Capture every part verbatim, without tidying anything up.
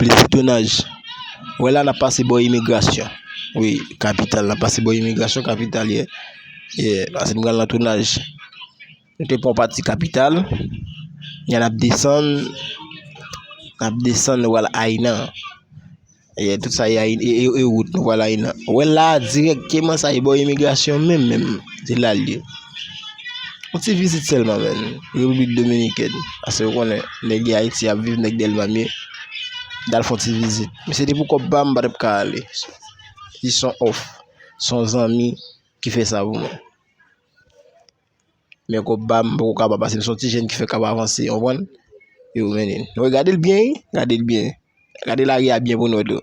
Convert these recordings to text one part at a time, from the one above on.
Plis tounaj. Wè la n ap pase bò imigrasyon. Wi, kapital, n ap pase bò imigrasyon, kapital, ye. Ye, pase nou pral nan tounaj. Nou te pran pati kapital. Kounya n ap desann. N ap desann, nou pral Ayina. E, tout sa e, e, e, e wout nou pral Ayina. Wè la, dirèkteman sa e bò imigrasyon menm, menm. Se la l ye. Yon ti vizit sèlman, menm. Repiblik Dominikèn. Paske ou konnen, nèg Ayiti ap viv, nèg Dèlma m ye. M t al fè yon ti vizit. Men se te pou kòb pa m, m pa t ap ka ale. Li se yon òf. Se yon zanmi ki fè sa pou mwen. Men kòb pa m, m poko kapab pase, m se yon ti jèn ki fèk ap avanse, w konprann? Yo, mennen. Nou gade l byen, wi, gade l byen. Gade lari a byen pou nou wè tou.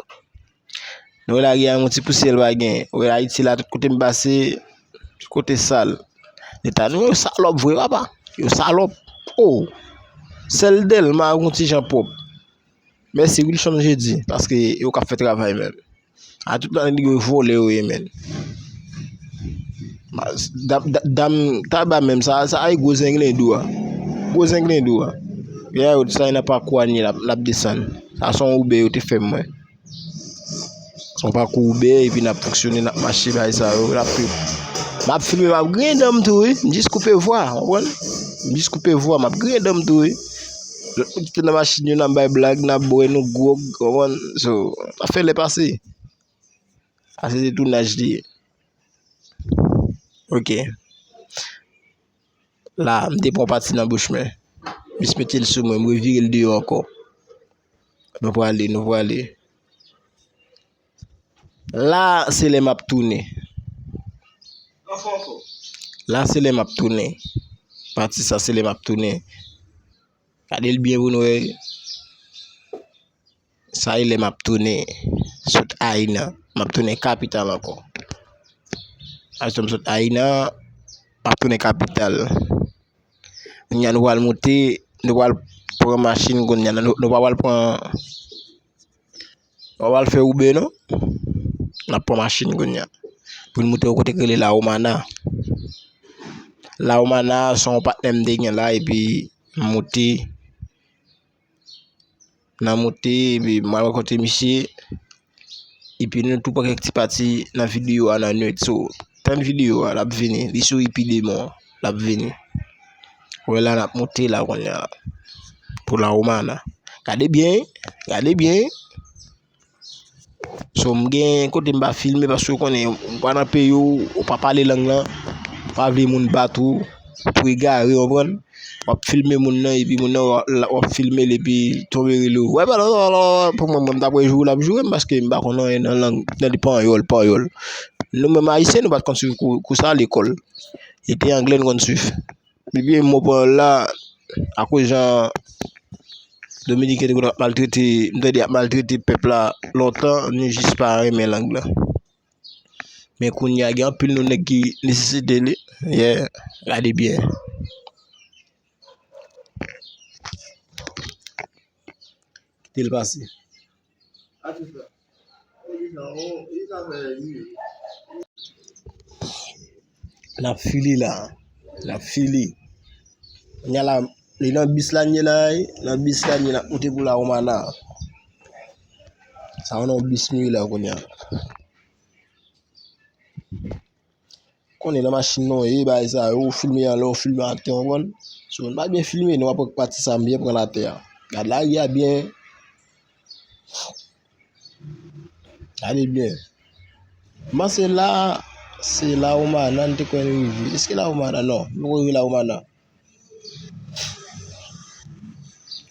Nou wè lari a yon ti pousyè l pa gen. Ou wè Ayiti la, tout kote m pase, tout kote sal. Leta nou yo salòp vre, papa. Yo salòp. Oh! Sèl Dèlma yon ti jan pwòp. Mèsi Wilson Jedi, paske yo k ap fè travay menm. A tout la nèg yo vòlè yo ye menm. Dam, dam, dam Taba menm, sa, sa e gwo zenglendou a. Gwo zenglendou a. Ya yo, sa e nan pakou a n ye, n ap, n ap desann. Sa se yon Uber yo te fè mwen. Se yon pakou Uber, epi n ap fonksyone, n ap mache, bagay sa yo, n ap, m ap filme, m ap griyen dan m tou, wi. M jis koupe vwa, w konprann? M jis koupe vwa, m ap griyen dan m tou, wi. Lòt moun ki te nan machin yo, n ap bay blag, n ap bwè, nou gwòg, w konprann? So, n ap fè lè pase. Sa se tounaj li ye. Ok. La, m te pran pati nan bouch mwen. M jis mete l sou mwen, m revire l deyò ankò. Nou prale, nou prale. La, se lè m ap tounen. La, se lè m ap tounen. Pati sa, se lè m ap tounen. Gade l byen pou nou wè. Sa e lè m ap tounen sot Ayina. M ap tounen kapital ankò. Achte m sot Ayina, m ap tounen kapital. Kounya nou pral moute, nou pral pran machin kounya. Nou, nou pa pral pran, nou pa pral fè Uber non. N ap pran machin kounya. Pou n moute yon kote ki rele La Romana. La Romana, se yon patnè m te gen la, epi m moute. N a moute, epi m al rankontre misye. Epi nou tou pran kèk ti pati nan videyo a nan nwit. So, tann videyo a, l ap vini. Li sou I P Demon, l ap vini. Wè la, n ap moute la kounya. Pou La Romana. Gade byen, gade byen. So, m gen kote m pa filme paske w konnen, ou pa nan peyi w, ou pa pale lang lan, ou pa vle moun bat ou, ou egare, w konprann? W ap filme moun nan, epi moun nan, w ap, w ap filme l, epi tonbe rele w. Wè, pa la, pa la, pou mwen, mwen, m ta kwè joure l ap joure m, paske m pa konn anyen nan lang, nan li panyòl, panyòl. Nou menm Ayisyen, nou pa t konn swiv kou, kou sa lekòl. E te anglè n konn swiv. Epi m pran la, akoz jan Dominiken te konn ap maltrete, m tande ap maltrete pèp la lontan, nou jis pa renmen lang lan. Men kounye a, gen anpil nou nèg ki nesesite li. Yeah, gade byen. Kite l pase. N ap file la. N ap file. Kounya la, li nan bis la n ye la, wi. Nan bis la n ye, n ap moute pou La Romana. Sa yon non bis nou ye la kounya. Konnen nan machin nou ye, bagay sa yo, ou filme anlè, ou filme atè, w konprann? Si w pa byen filme, nou ap pran pati sa m byen pran atè a. Gad lari a byen. Gade byen. M panse la, se La Romana n te kwè n rive. Èske La Romana? Non, nou poko rive La Romana.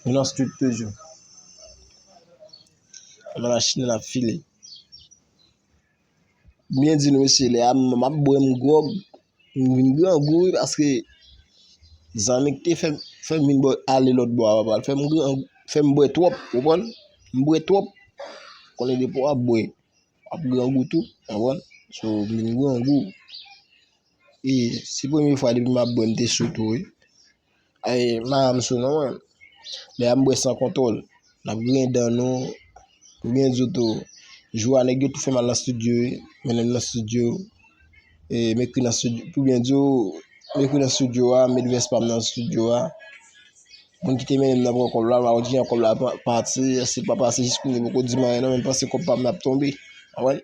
Nou nan street toujou. Nan machin nan ap file. Byen di nou, mesye, lè a m, m ap bwè m gwòg, m vin grangou, wi, paske zanmi ki te fè, fè m vin bò, ale lòt bò a, papa, l fè m gran, fè m bwè twòp, ou konprann? M bwè twòp. Konnen depi w ap bwè, w ap grangou tou, ou konprann? So, m vin grangou. E se premye fwa depi m ap bwè, m te sou tou, wi. Ay, m pa janm sou non, mwen. Lè a m bwè san kontwòl. N ap griyen dan nou. Pou byen di w tou, jou a nèg yo tou fè m al nan estidyo, wi. Mennen m nan estidyo. E m ekri nan estidyo. Pou byen di w, m ekri nan estidyo a, m met vès pa m nan estidyo a. Moun ki te mennen m nan pran kòb la, m pa konn kijan kòb la pa- pati, si l pa pase jis kounye a, poko di m anyen non, men m panse kòb pa m nan ap tonbe. Konprann?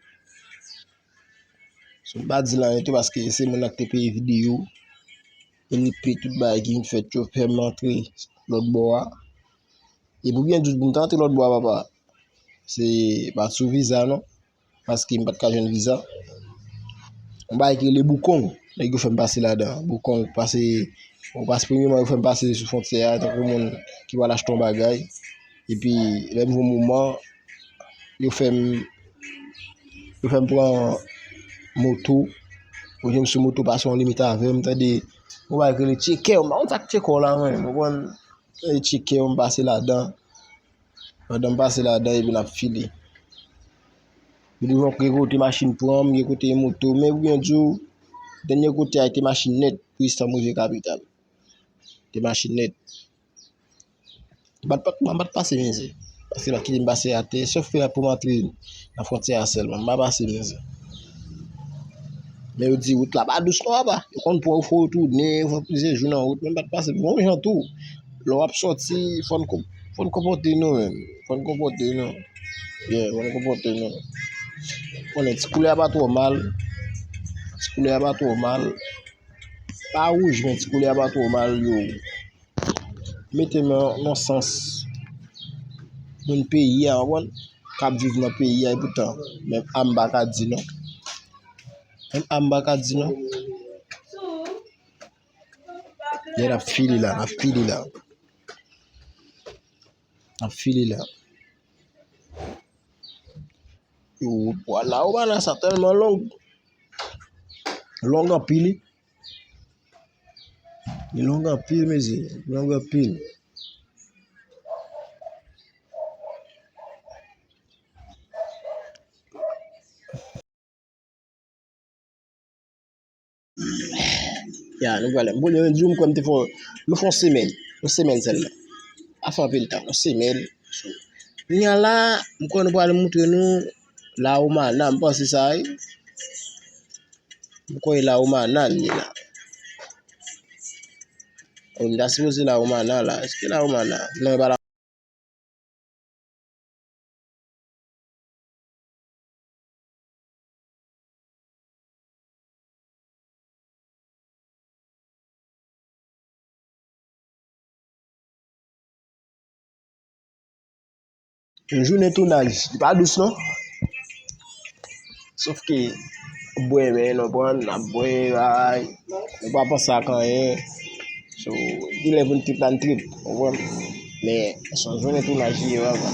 So, m pa di l anyen tou paske se moun nan ki te peye videyo, e li peye tout bagay ki vin fèt yo, fè m antre lòt bò a. E pou byen di w, pou m te antre lòt bò a, papa, se pa t sou viza non, paske m pa t ka jwenn viza. Yon bagay ki rele Boukong, nèg yo fè m pase ladan. Boukong, pase, bon, pase premyèman, yo fè m pase sou fwontyè a, tankou moun ki pral achte yon bagay. Epi, lè m rive yon moman, yo fè m, yo fè m pran moto. Yo jwenn m sou moto, pase yon limit avè m, tande, yon bagay ki rele tchekè, m pa konn sa k tchekè w la, mwen, w konprann? Tande tchekè, m pase ladan. Pandan m pase ladan, epi n ap file. Gen kote machin pran m, gen kote moto, men pou byen di w, dènye kote a, te machin nèt, pou jis tan m rive kapital. Te machin nèt. M pa t, m pa t pase mizè. Paske yo pa t kite m pase atè, sòf ke pou m antre nan fwontyè a sèlman, m pa pase mizè. Men yo di wout la pa dous non, papa. Yo konn pran w, fò w tounen, fò w plizyè jou nan wout, men m pa t pase. Bon jan tou, lè w ap sòti, fò n, fò n konpòte nou menm. Fò n konpòte nou. Yeah, fò n konpòte nou. Konnen ti koulè a pa twò mal. Ti koulè a pa twò mal. Pa wouj, men ti koulè a pa twò mal, yo. Mete m nan, nan sans moun peyi a, w konprann, k ap viv nan peyi a, epoutan, menm a m pa ka di non. Menm a m pa ka di non. Lè n ap file la, n ap file la. N ap file la. Yo, pwa la, ou pa nan sa tèlman long. Long anpil, wi. Li long anpil, mezanmi. Long anpil. Ya, nou prale. Bon, jodi m kwè m te fè, nou fè yon semèn. Yon semèn sèlman. Pa fè anpil tan, yon semèn. Kounye a la, m kwè nou prale montre nou La Romana, m panse sa, wi. M kwè La Romana li ye la. Wi, m ta sipoze La Romana la. Èske La Romana? Non, e pa La Yon jounen tounaj, li pa dous non. Sòf ke, bwè, men, nou konprann, n ap bwè, bay, nou pa panse ak anyen. So, gen lè pou n trip la, n trip, ou konprann? Men, se yon jounen tounaj li ye, papa.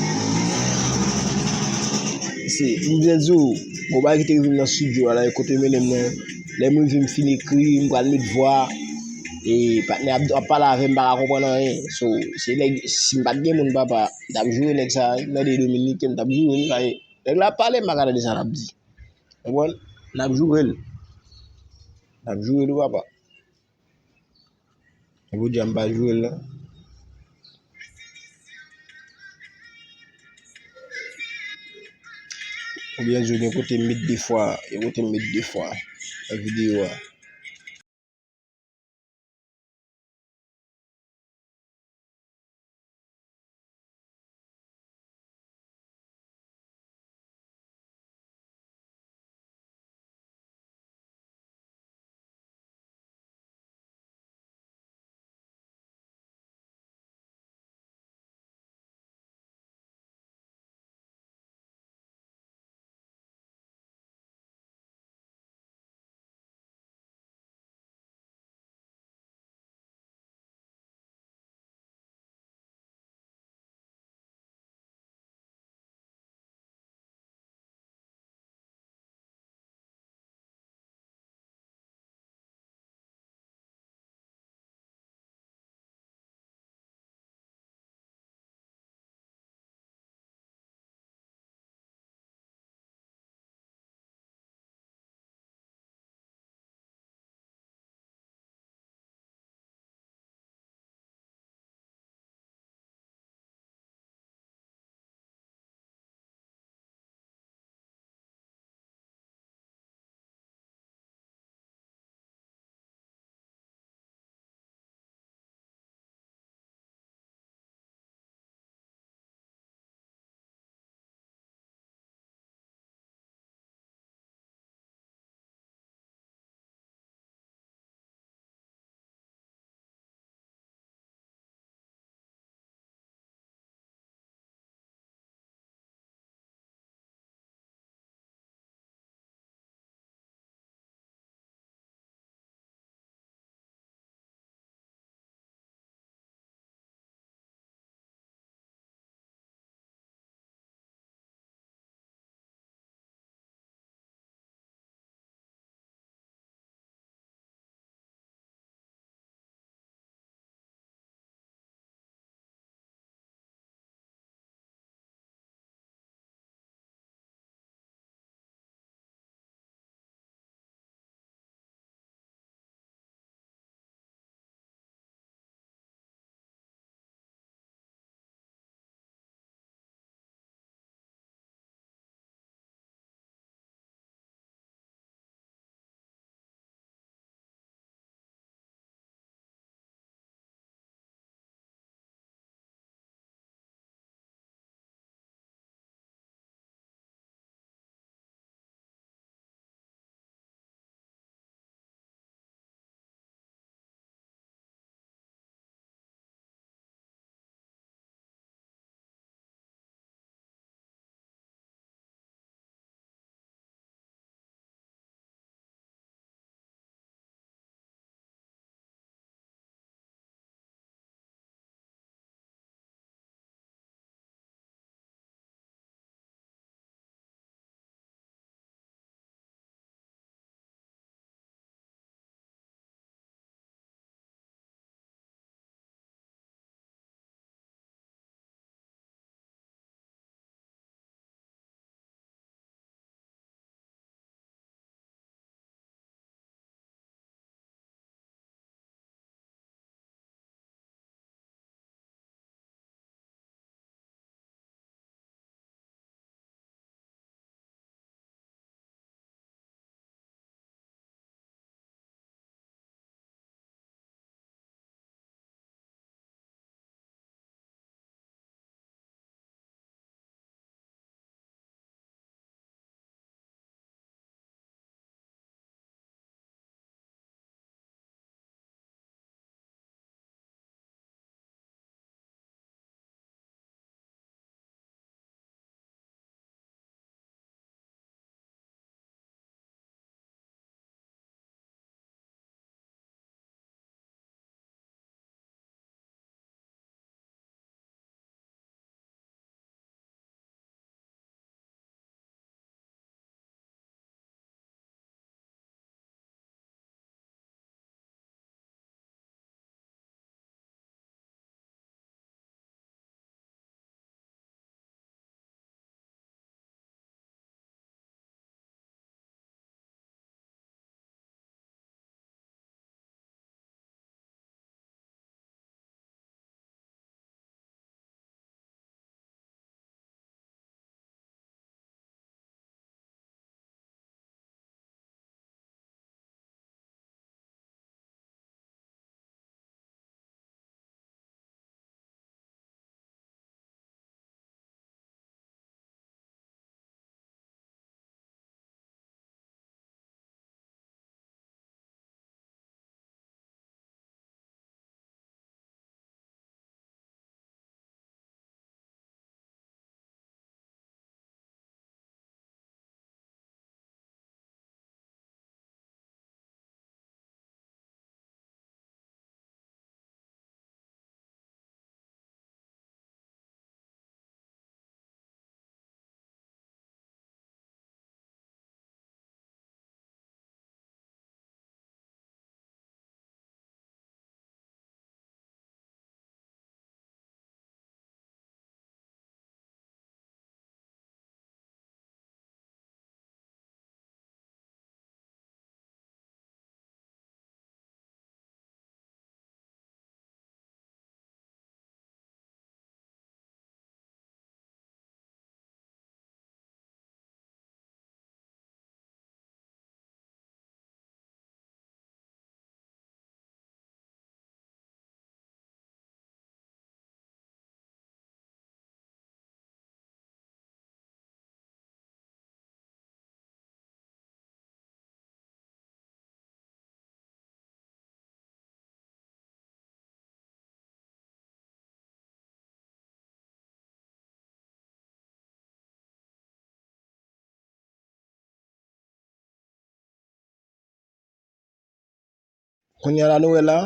Se, m byen di w, gon bagay ki te rive m nan estidyo a la, e kote mennen m nan, lè m rive, m fin ekri, m pral met vwa, e patnè ap, ap pale avè m, m pa ka konprann anyen. So, se nèg, si m pa t gen moun, papa, m t ap joure nèg sa, m tande Dominiken, m t ap joure l, paske nèg la ap pale, m pa ka tande sa l ap di. Ou konprann? N ap joure l. N ap joure l, wi, papa. Jodi a m pa joure l non. Oubyen di w gen kote m met de fwa, gen kote m met de fwa nan videyo a. Kounye a la nou wè la,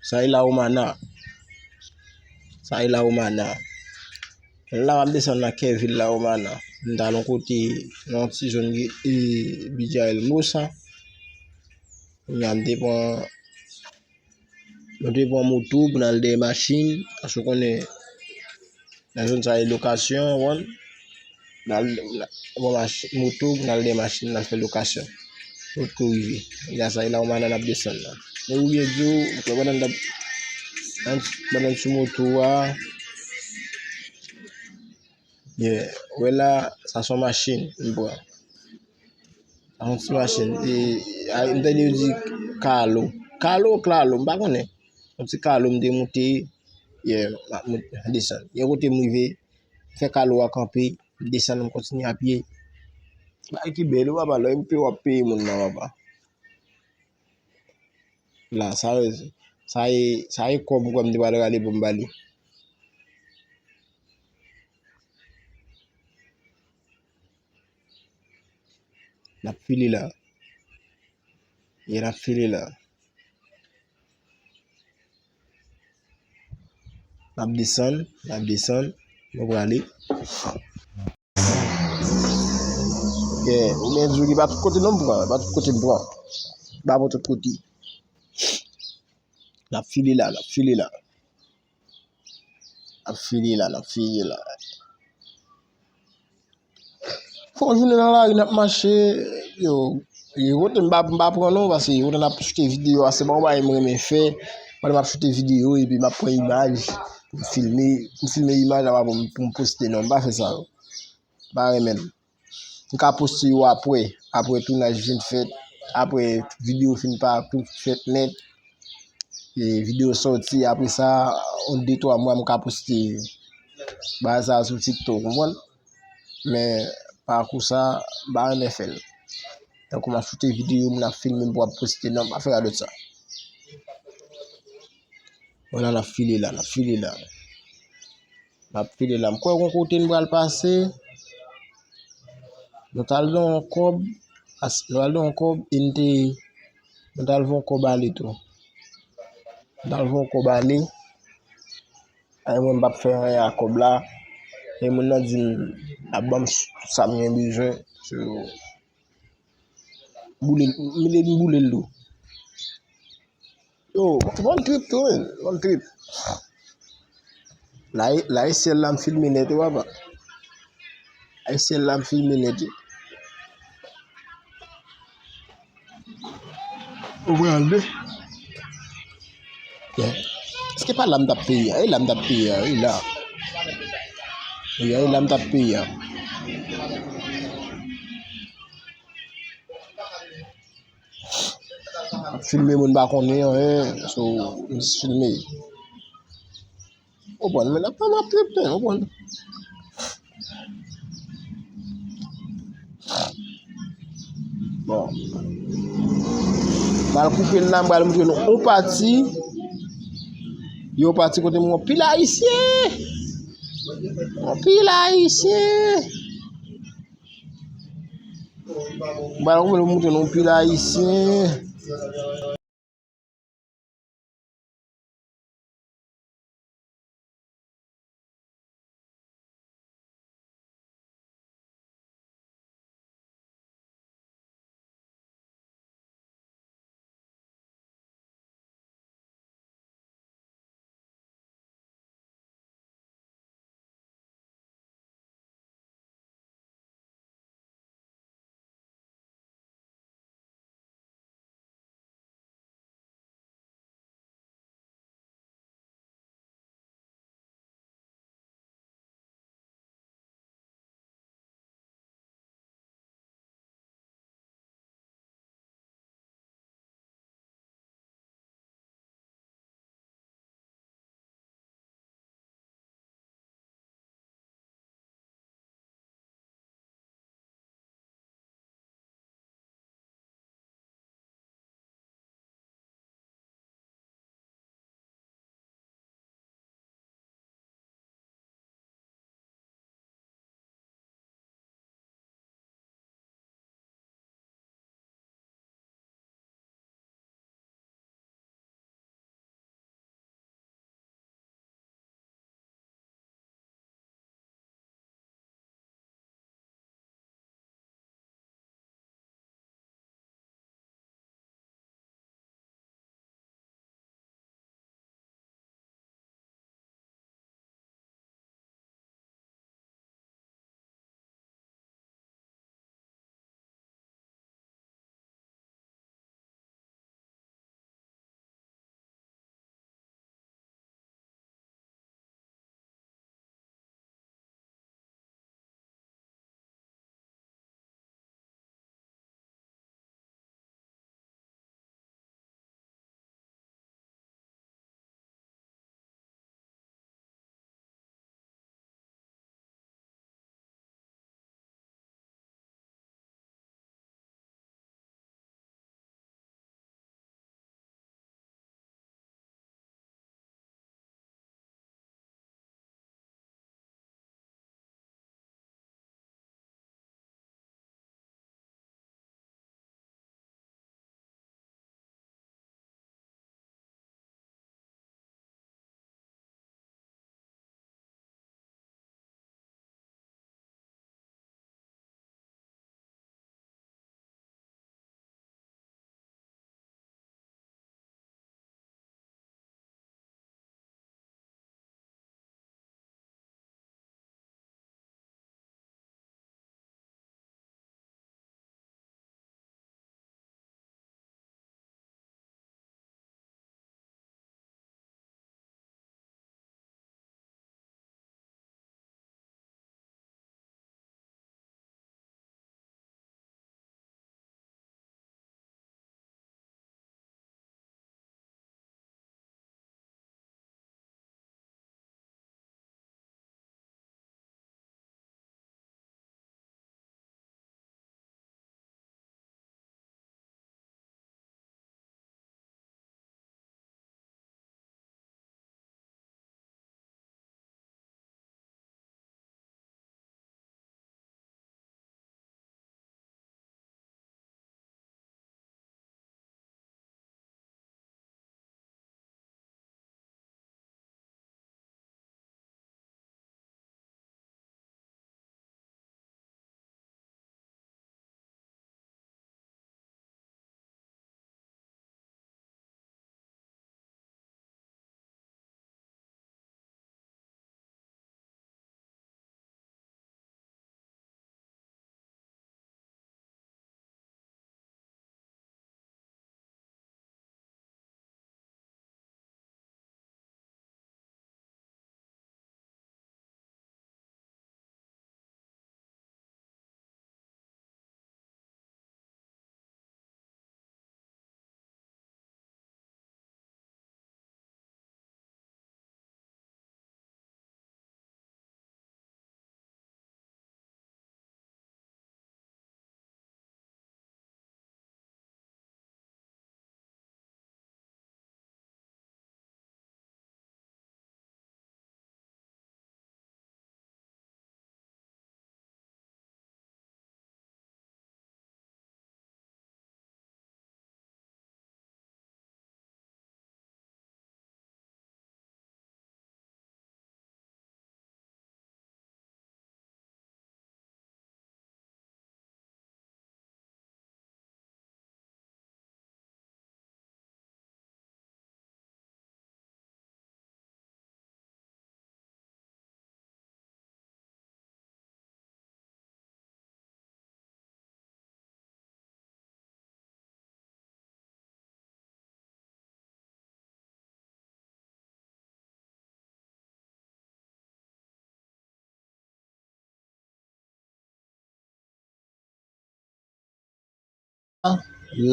sa e La Romana. Sa e La Romana. La m ap desann nan kè vil La Romana. M t al yon kote, nan yon ti zòn ki, e, Villa Hermosa. Kounye a m te pran, m te pran moto pou n al dèyè machin. Paske w konnen, nan zòn sa e lokasyon, w konprann? N al, n al, pran mach-, moto, n al dèyè machin, n al fè lokasyon. Nou potko rive. Kounye a sa e La Romana n ap desann la. Men ou byen di w, pandan n t ap, pandan n sou moto a, yeah, wè la, sa se yon machin, m pran. Sa se yon ti machin. E, a, m tande yo di Kalo. Kalo, Klalo, m pa konnen. Yon ti Kalo m te moute, yeah, m ap mont, desann. Yon kote m rive, fè Kalo a kanpe, m desann, m kontinye a pye. Bagay ki bèl wi papa, lè w peye w ap peye moun nan papa. La, sa, sa e, sa e kòb mwen kwè m te pral rale pou m ba li. N ap file la. Yeah, n ap file la. N ap desann, n ap desann. Nou prale. Yeah, ou byen di w li pa tout kote non m pran, pa tout kote m pran. Pa pou tout kote. N ap file la, n ap file la. N ap file la, n ap file la. Fè yon jounen nan lari, n ap mache, yo, yo, kote m pa, m pa pran non, paske kote n ap choute videyo a, se pa yon bagay m renmen fè. Pandan m ap choute videyo, epi m ap pran imaj, pou m filme, pou m filme imaj la, pou m, pou m poste non, m pa fè sa yo. M pa renmen l. M ka poste yo apre, apre tounaj fin fèt, apre videyo fin pa, fin fèt nèt, e videyo sòti, apre sa, yon de twa mwa m ka poste bagay sa sou TikTok, ou konprann? Men, pa kou sa, m pa renmen fè l. Tankou m ap choute videyo, moun ap filme m pou ap poste, non, m pa fè radòt sa. Vwala, n ap file la, n ap file la. M ap file la. M kwè gon kote n pral pase. Nou t al nan yon kòb. As-, nou al nan yon kòb e n te, nou t al fè yon kòb ale tou. Nou t al fè yon kòb ale. Ay, mwen, m p ap fè anyen ak kòb la. E moun nan di m, ap ban m s-, tout sa m gen bezwen. So, boule l, m lè m boule l tou. Yo, one trip tou, men. One trip. La, la e syèl la m filme nèt wi, papa. La e syèl la m filme nèt wi. Ou pral de. Yeah. Èske pa la m t ap peye a? E la m t ap peye a, e la. Wi, e la m t ap peye a. Ap filme moun pa konnen anyen, so, m jis filme. Ou konprann, men n ap, n ap trip, men, ou konprann. Bon. M pral koupe l la, m pral montre nou yon pati. Yon pati kote m wè anpil Ayisyen. Anpil Ayisyen. M pral montre nou anpil Ayisyen.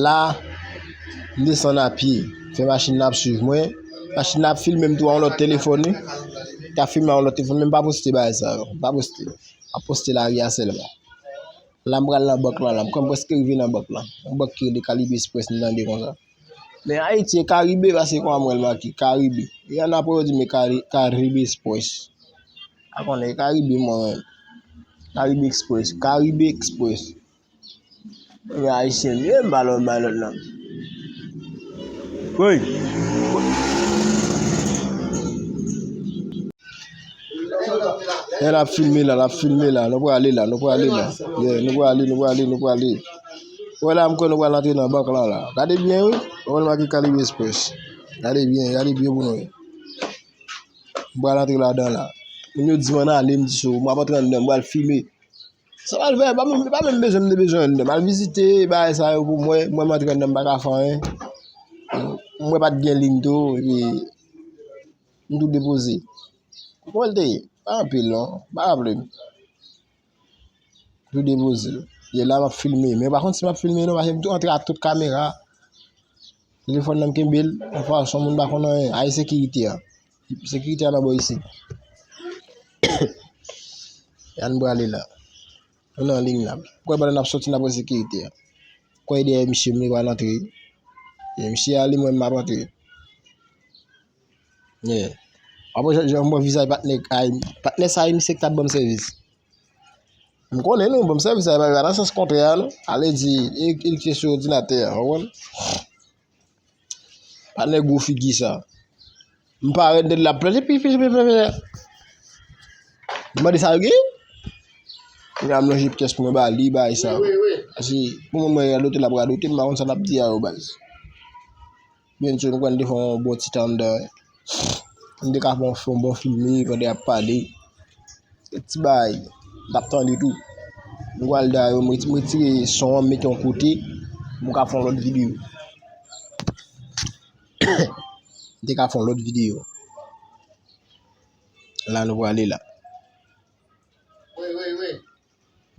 La, m desann a pye. Fè machin nan ap swiv mwen. Machin nan ap filme m tou a yon lòt telefòn, wi. T ap filme a yon lòt telefòn, men m pa poste bagay sa yo. M pa poste. M ap poste lari a sèlman. La, m pral nan bank lan, la. M kwè m prèske rive nan bank lan. Yon bank ki rele Caribe Express, m tande konsa. Men Ayiti, e Caribe, paske kòman m wè l make, Caribe. E ann apre, yo di, men Cari-, Caribe Express. A konnen, e Caribe, mwen, menm. Caribe Express, Caribe Express. Men Ayisyen, m ye, m pa lòt, m pa lòt, non. Wi. Lè l ap filme la, l ap filme la. Nou prale la, nou prale la. Yeah, nou prale, nou prale, nou prale. Wè la, m kwè nou pral antre nan bank lan la. Gade byen, wi. Wè l make Caribe Express. Gade byen, gade byen pou nou, wi. M pral antre ladan la. Moun yo di m ann ale, m di so, m ap antre anndan, m pral filme. Sa pral fè, pa menm, pa menm bezwen m te bezwen anndan. M al vizite bagay sa yo pou m wè, m wè m antre anndan, m pa ka fè anyen. M wè pa t gen liy tou, epi m tou depoze. Kòman l te ye? Pa anpil non, m pa raple m. M tou depoze l. E la m ap filme. Men pa konn si m ap filme non, paske m tou antre ak tout kamera. Telefòn nan m kenbe l, yon fason moun pa konn anyen. Ay sekirite a. Sekirite a nan bò isit. Ann prale la. Nou nan liy la. Kwè pandan n ap soti n ap wè sekirite a. Kwè e dèyè misye m li pral antre. E misye a li mwen m ap antre. Yeah. Apre jan, jan m wè vizaj patnè a, patnè sa a, misye ki t ap ban m sèvis. M konnen nou, ban m sèvis sa, e pa, e pa nan sans kontrè a, non. Ale di, e, e li ki te sou òdinatè a, w konprann? Patnè gwo figi sa. M parèt, l ap plede pi, pi, pi, pi, pi. M mande sa yo gen? Kounye a m lonje pyès pou mwen ba li, bay sa. Paske pou mwen, mwen radote, l ap radote, m pa konn sa l ap di a yo, baz. Byen di, nou kwè n te fè yon bon ti tan anndan. M te ka fè yon, fè yon bon filme pandan y ap pale. Ti bagay, m t ap tande tou. M pral dayè, m reti-, m retire son an, m mete yon kote, m ka fè yon lòt videyo. M te ka fè yon lòt videyo. La, nou prale la.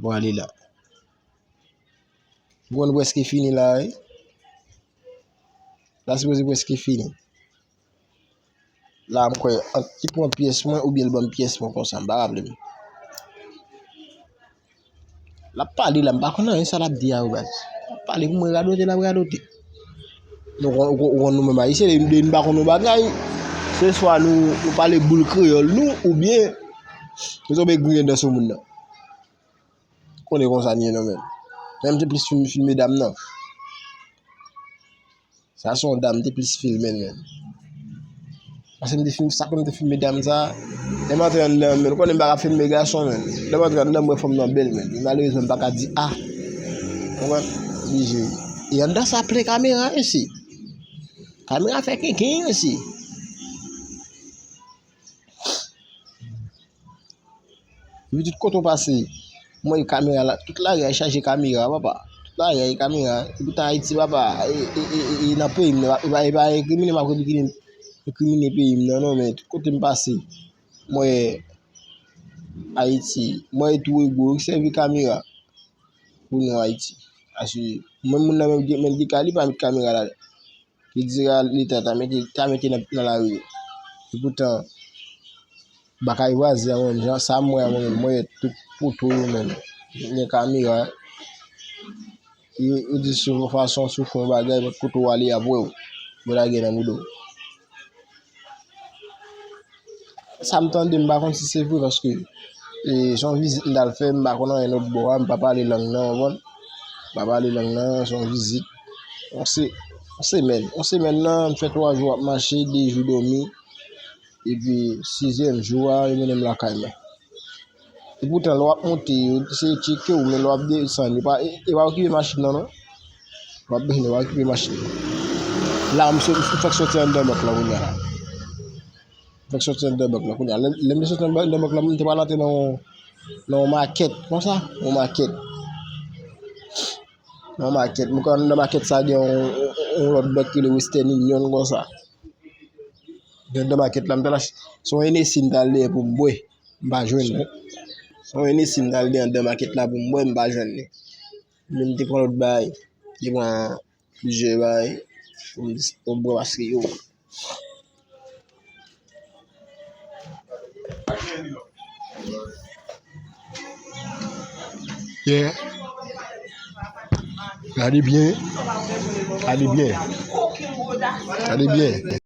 Bon, ale la. Bon, nou prèske fini la, wi. La sipoze prèske fini. La, m kwè, ant li pran pyès mwen oubyen l ban m pyès mwen konsa, m pa raple m. L ap pale la, m pa konn anyen sa l ap di a yo, baz. L ap pale pou mwen, radote l ap radote. Nou konn, ou konn, ou konn nou menm Ayisyen, depi, depi n pa konn yon bagay, se swa nou, nou pale boul kreyòl nou, oubyen nou tonbe griyen dan sou moun nan. Konnen konsa n ye nou menm. Men m te plis filme, filme dam nan. Sa se yon dam, m te plis filme l menm. Paske m te filme, sa fè m te filme dam sa. Lè m antre anndan, men ou konnen m pa ka filme gason, men. Lè m antre anndan, m wè fanm nan bèl, men. Malerezman, m pa ka di, ah. Konprann? Oblije. E anndan sa plen kamera, mesye. Kamera fè kenken, mesye. Epi tout kote w pase, m wè kamera la, tout lari a chaje kamera, papa. Tout lari a kamera. Epoutan Ayiti, papa, e, e, e, e, e nan peyi m nan, e pa, e pa enkrimine m ap enkrimine, enkrimine peyi m nan, non, men tout kote m pase, m wè Ayiti, m wè tou e gwo, yo sèvi kamera pou nou Ayiti. Paske mwen, moun nan menm, menm ki ka li pa met kamera la. Ki dira Leta ta mete, ta mete nan, nan lari yo. Epoutan, bagay vwazen an menm, jan sa m wè a mwen menm, mwen wè tout poto yo menm. Gen kamera, yo, yo di sou fason, sou fè yon bagay, poto w ale, y ap wè w. Yo lage nan bouda w. Sa m tande, m pa konn si se vre, paske, e, se yon vizit m t al fè, m pa konn anyen lòt bò a, m pa pale lang nan, w konprann? M pa pale lang nan, se yon vizit. Yon se-, yon semèn. Yon semèn nan, m fè twa jou ap mache, de jou dòmi, epi sizyèm jou a, yo mennen m lakay mwen. Epoutan, lè w ap monte, yo se tcheke w, men lè w ap desann, yo pa, e, e pa okipe machin nan, non. Lè w ap desann, yo pa okipe machin nan. La, m sot-, m fèk soti anndan bank la kounye a. M fèk soti anndan bank la kounye a. Lè, lè m te soti anndan bank la, m te pral antre nan yon, nan yon makèt, konsa, yon makèt. Nan yon makèt. Mwen kwè anndan makèt sa, gen yon, yon, yon lòt bank ki rele Western Union, konsa. Gen anndan makèt la, m t al ach-, se yon Hennessy m t al dèyè pou m bwè. M pa jwenn li. Se yon Hennessy m t al dèyè anndan makèt la pou m bwè, m pa jwenn li. Men m te pran lòt bagay. Li pran plizyè bagay pou m, pou m pran paske yo. Yeah. Gade byen. Gade byen. Gade byen.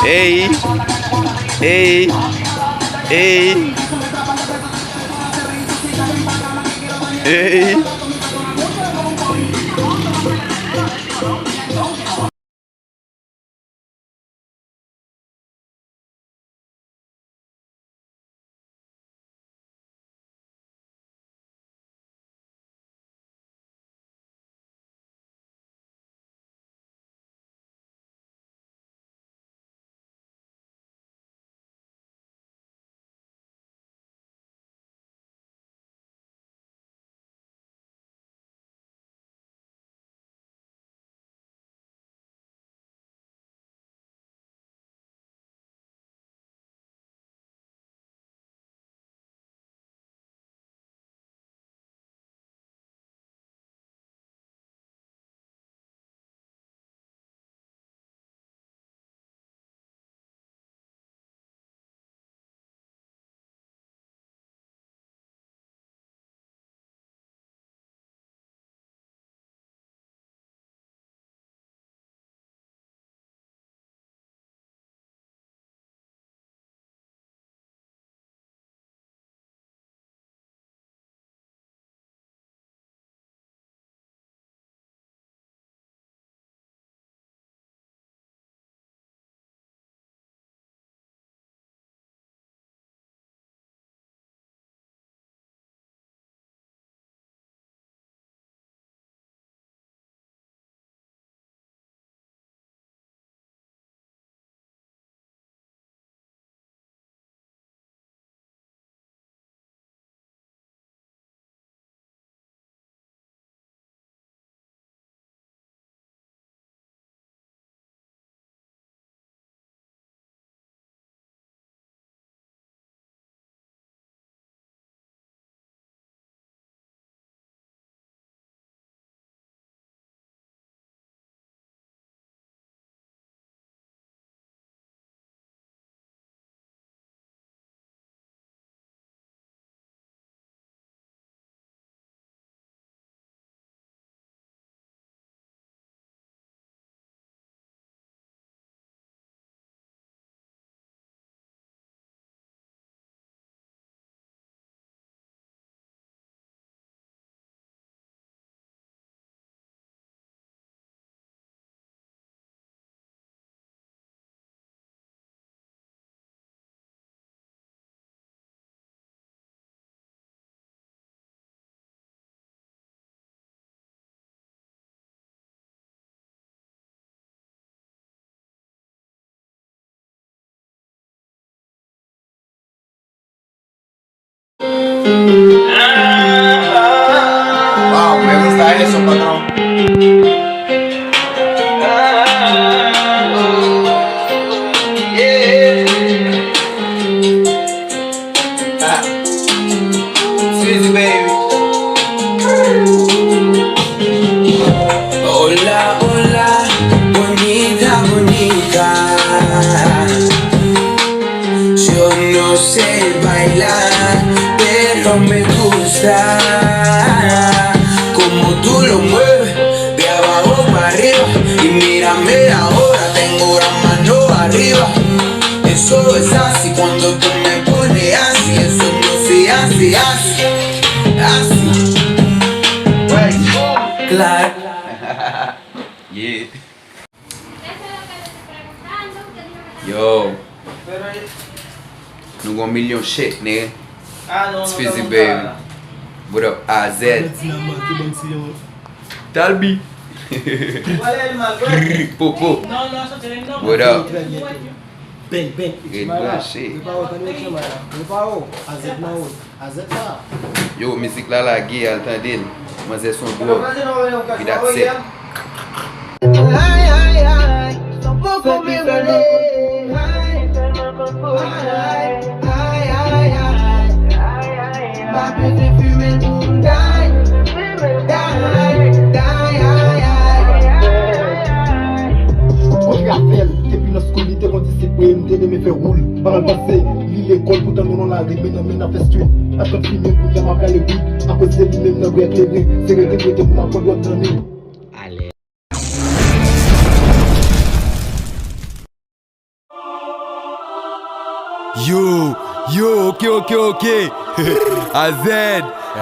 Ey, ey, ey, ey. Wow, men sa e son patron. Ah. Sweezy baby. Hola, hola, bonita, bonita. Yo no sé bailar, pero me gusta como tú lo mueves, de abajo para arriba. Y mírame ahora, tengo la mano arriba. Eso es así, cuando tú me pones así, eso no se hace así, así. Claro. Yeah. Yo. Nou gon milyon chèk, nèg. Sweezy baby. What up, A Z? Talbi. Popo. What up? Ret branche. Yo, mizik la lage, al tande l. Manzè se yon dwòg. Epi that's it. Ay, ay, ay, sa poko mele. Ay, ay, ay, ay, ay, ay. Pa bezwen fimen pou m day. Day, day, ay, ay. André Afèl, depi nan school li te konn disip mwen, m te renmen fè woul. Pandan l panse li lekòl, poutan nou nan lari, men nan men n ap fè street. N ap konn fimen, kounye a m ap rale wid. Akoz se li menm nan vre kleren, se rete kote moun ap pran dwòg nan men. Yo, yo, oke, oke, oke. A Z,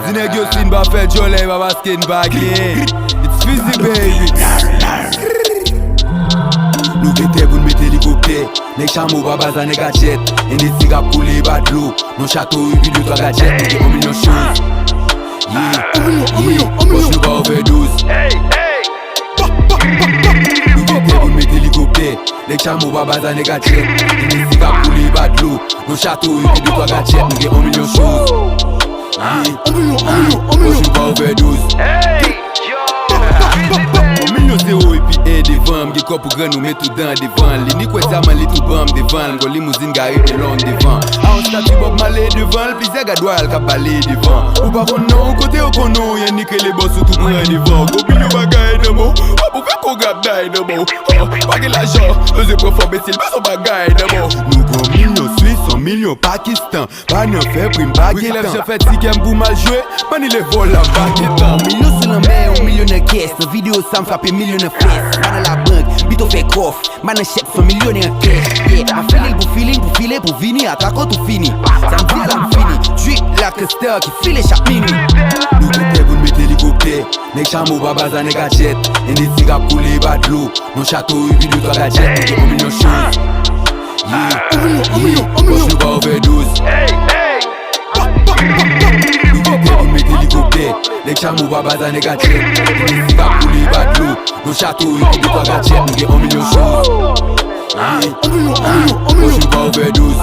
di nèg yo si n pa fè djòlè, e pa paske n pa gen. It's Fizi, baby. Nou gen tè pou n mete elikoptè. Nèg chamo pa baza, nèg a djèt. Endesi k ap koule ba dlo. Nan chato, epi de twa gadjèt. Nou gen yon milyon choz. Yeah, yeah. Bòs nou pa overdose. Nou gen tè pou n mete elikoptè. Nèg chamo pa baza, nèg a djèt. Endesi k ap koule ba dlo. Nan chato, epi de twa gadjèt. Nou gen yon milyon choz. Yeah. Bòs nou pa overdose. Yon milyon zewo epi en devan. M gen kòb pou grann ou met ou dan devan. Li ni kwè dyaman li tou banm devan. Gwo limouzin gare de long devan. A yon stati Bob Marley devan. Plizyè gad wayal k ap bale devan. Ou pa konn non, kote yo konnen w, yon nik rele bòs ou tou pran devan. Gwo milyon bagay nan men w. W ap ouvè kò grab day nan men w. Oh, pa gen lajan, bezwen pran fò besil, bezwen bagay nan men w. Nou gen yon milyon Swis, yon milyon Pakistan. Pa nan fè pri, m pa gen tan. Wi, lèv jan fè ti kè m pou m al jwe. Mani levòl la, m pa gen tan. Yon milyon sou lanmè, yon milyon nan kès. Nan videyo sa, m frape milyon nan fès. M pa nan labank, m pito fè kòf. M pa nan chèk, se yon milyonè an kèch. Yeah, m ap file l pou file l, pou file, pou vini, ata kote ou fini. Sa m di a la m fini. Drip like a star ki file chak minit. Nou gen tè pou n mete elikoptè. Nèg chamo pa baza, nèg a djèt. Endesi k ap koule ba dlo. Nan chato, epi de twa gadjèt. Nou gen yon milyon choz. Yeah. Bòs nou pa overdose. Nou gen tè pou n mete elikoptè. Nèg chamo pa baza, nèg a djèt. Endesi k ap koule ba dlo. Nan chato, epi de twa gadjèt. Nou gen yon milyon choz. Yeah. Bòs nou pa overdose.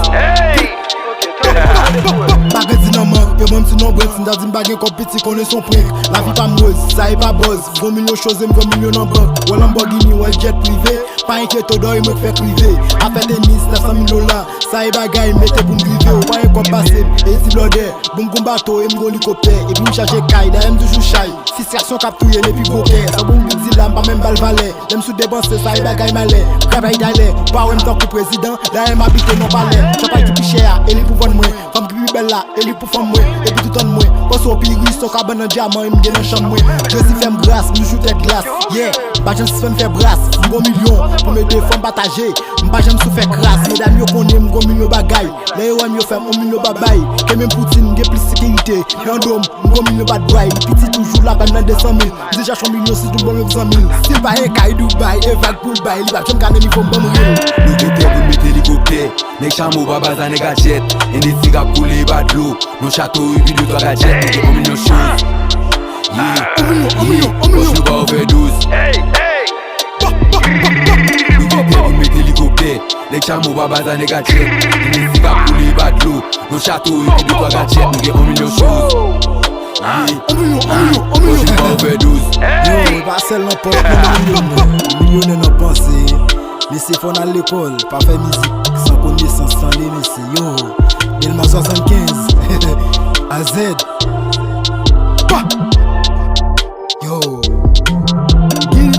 M pa grandi nan mank, yo ban m ti non brèt, si m ta di m pa gen kòb piti, konnen se yon prank. Lavi pa m rose, sa e pa buzz. Gen yon milyon choz e m gen yon milyon nan bank. Wè Lamborghini, wè jet prive. Pa enkyete w, dòy mwen k fèk rive. Afè tenis, nèf san mil dola. Sa e bagay m mete pou m drive. Ou pa gen kòb pase m, e ti blòdè. Bon, m gon bato e m gon elikoptè. Epi m chaje kay, dayè m toujou chay. Fistrasyon k ap touye m epi gwo kè. Sa bon m vin di la, m pa menm ba l valè. Lè m sou depanse, sa e bagay malè. Travay talè, ou pa wè m tankou prezidan. Dayè m abite nan palè. Chanpay ki pi chè a, e li pou vann mwen. Fanm ki pi bèl la, e li pou fanm mwen. Epi tout ann mwen. Panse w pi ris, se yon kabann an dyaman, e m gen nan chanm mwen. Jezi fè m gras, m toujou tèt glas. Yeah, m pa janm sispann fè bras. M gon milyon, pou m ede fanm pataje. M pa janm sou fè kras. Medam yo konnen m gon milyon bagay. Lè yo wè m, yo fè m yon milyon babay. Kenbe m Poutin, m gen plis sekirite. Nan do m, m gon milyon bat bray. Li piti toujou, la pa m nan de san mil. M deja chon milyon si tout bon yo zanmi l. Si l pa gen kay Dubai, e vag pou l bay. Li p ap janm ka nan nivo m, ban m ril. Nou gen tè pou n mete elikoptè. Nèg chamo pa baza, nèg a djèt. Endesi k ap koule ba dlo. Nan chato, epi de twa gadjèt. Nou gen yon milyon choz. Yeah. Bòs nou pa overdose. Nou gen tè pou n mete elikoptè. Nèg chamo pa baza, nèg a djèt. Endesi k ap koule ba dlo. Yon chato, epi de twa gadjèt, nou gen yon milyon choz. Yeah. Yon milyon, yon milyon, yon milyon. Bòs nou pa overdose. Yo, e pa sèl nan pòt, nou milyonè nan panse. Mesye, fò n al lekòl, pa fè mizik san konesans, san le mesye. Yo, Delma swasannkenz, A Z. Pa! Yo. Gil.